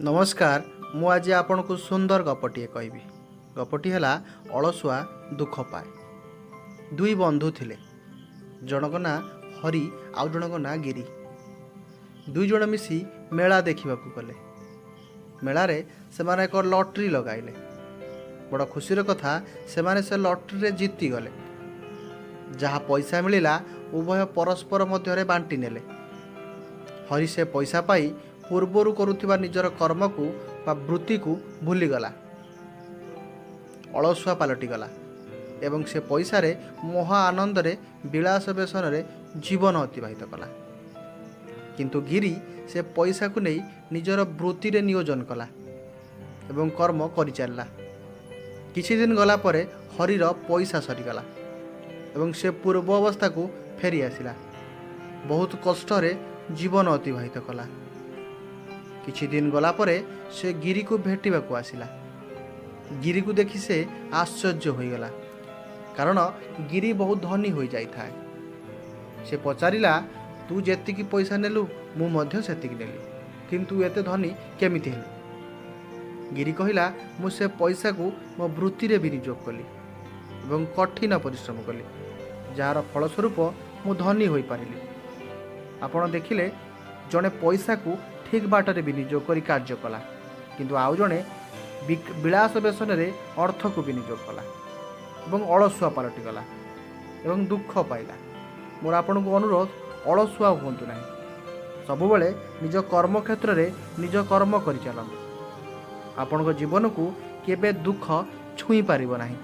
ନମସ୍କାର। ମୁଁ ଆଜି ଆପଣଙ୍କୁ ସୁନ୍ଦର ଗପଟିଏ କହିବି। ଗପଟି ହେଲା ଅଳସୁଆ ଦୁଃଖ ପାଏ। ଦୁଇ ବନ୍ଧୁ ଥିଲେ। ଜଣଙ୍କ ନାଁ ହରି, ଆଉ ଜଣଙ୍କ ନାଁ ଗିରି। ଦୁଇ ଜଣ ମିଶି ମେଳା ଦେଖିବାକୁ ଗଲେ। ମେଳାରେ ସେମାନେ ଏକ ଲଟେରୀ ଲଗାଇଲେ। ବଡ଼ ଖୁସିର କଥା, ସେମାନେ ସେ ଲଟେରୀରେ ଜିତିଗଲେ। ଯାହା ପଇସା ମିଳିଲା, ଉଭୟ ପରସ୍ପର ମଧ୍ୟରେ ବାଣ୍ଟି ନେଲେ। ହରି ସେ ପଇସା ପାଇ ପୂର୍ବରୁ କରୁଥିବା ନିଜର କର୍ମକୁ ବା ବୃତ୍ତିକୁ ଭୁଲିଗଲା, ଅଳସୁଆ ପାଲଟିଗଲା ଏବଂ ସେ ପଇସାରେ ମହା ଆନନ୍ଦରେ ବିଳାସ ବ୍ୟସନରେ ଜୀବନ ଅତିବାହିତ କଲା। କିନ୍ତୁ ଗିରି ସେ ପଇସାକୁ ନେଇ ନିଜର ବୃତ୍ତିରେ ନିୟୋଜନ କଲା ଏବଂ କର୍ମ କରିଚାଲିଲା। କିଛି ଦିନ ଗଲା ପରେ ହରିର ପଇସା ସରିଗଲା ଏବଂ ସେ ପୂର୍ବ ଅବସ୍ଥାକୁ ଫେରି ଆସିଲା। ବହୁତ କଷ୍ଟରେ ଜୀବନ ଅତିବାହିତ କଲା। କିଛି ଦିନ ଗଲା ପରେ ସେ ଗିରିକୁ ଭେଟିବାକୁ ଆସିଲା। ଗିରିକୁ ଦେଖି ସେ ଆଶ୍ଚର୍ଯ୍ୟ ହୋଇଗଲା, କାରଣ ଗିରି ବହୁତ ଧନୀ ହୋଇଯାଇଥାଏ। ସେ ପଚାରିଲା, "ତୁ ଯେତିକି ପଇସା ନେଲୁ, ମୁଁ ମଧ୍ୟ ସେତିକି ନେଲି, କିନ୍ତୁ ଏତେ ଧନୀ କେମିତି ହେଲୁ?" ଗିରି କହିଲା, "ମୁଁ ସେ ପଇସାକୁ ମୋ ବୃତ୍ତିରେ ବିନିଯୋଗ କଲି ଏବଂ କଠିନ ପରିଶ୍ରମ କଲି, ଯାହାର ଫଳସ୍ୱରୂପ ମୁଁ ଧନୀ ହୋଇପାରିଲି।" ଆପଣ ଦେଖିଲେ, ଜଣେ ପଇସାକୁ ଠିକ୍ ବାଟରେ ବିନିଯୋଗ କରି କାର୍ଯ୍ୟ କଲା, କିନ୍ତୁ ଆଉ ଜଣେ ବିଳାସ ବ୍ୟସନରେ ଅର୍ଥକୁ ବିନିଯୋଗ କଲା ଏବଂ ଅଳସୁଆ ପାଲଟିଗଲା ଏବଂ ଦୁଃଖ ପାଇଲା। ମୋର ଆପଣଙ୍କୁ ଅନୁରୋଧ, ଅଳସୁଆ ହୁଅନ୍ତୁ ନାହିଁ। ସବୁବେଳେ ନିଜ କର୍ମକ୍ଷେତ୍ରରେ ନିଜ କର୍ମ କରିଚାଲନ୍ତୁ। ଆପଣଙ୍କ ଜୀବନକୁ କେବେ ଦୁଃଖ ଛୁଇଁ ପାରିବ ନାହିଁ।